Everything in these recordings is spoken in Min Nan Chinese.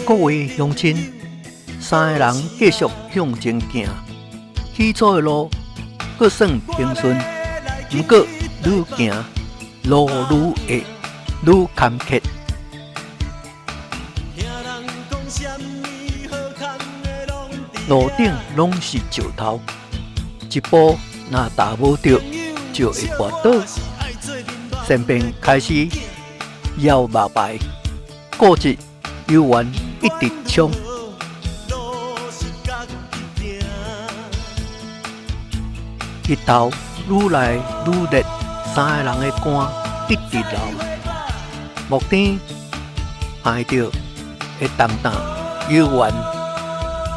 各位鄉親，三個人繼續向前行，起初的路閣算平順，毋過愈行路愈狹，愈坎坷。路頂攏是石頭，一步若踏無著，就會跋倒。善辯開始搖目牌，固執猶原一直衝。日頭愈來愈熱，三個人的汗一直流。目天看著的重擔猶原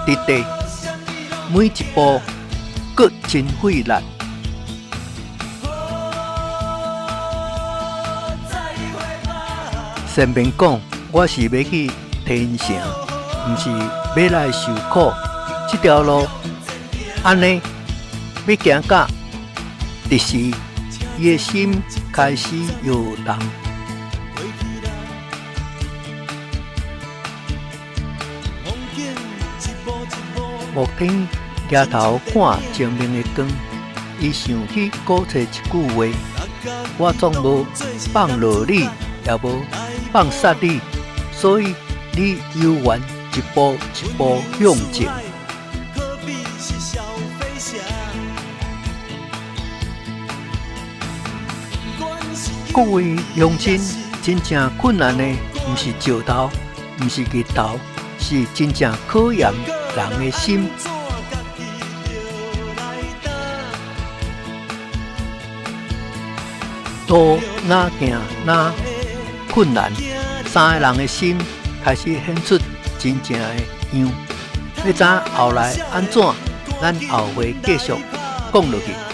佇地，每一步閣真費力。善辯講，我是欲去天城，毋是欲來受苦。這條路按呢欲行到，這時伊的心開始搖動。目天舉頭看前面的光，伊想起古冊一句話：我總無放落你，也無放殺你，所以你猶原一步一步向前。各位鄉親，真正困難的毋是石頭，毋是日頭，是真正考驗人的心。路若行若困難，三個人的心開始顯出真正的樣。欲知後來按怎，咱後回繼續講落去。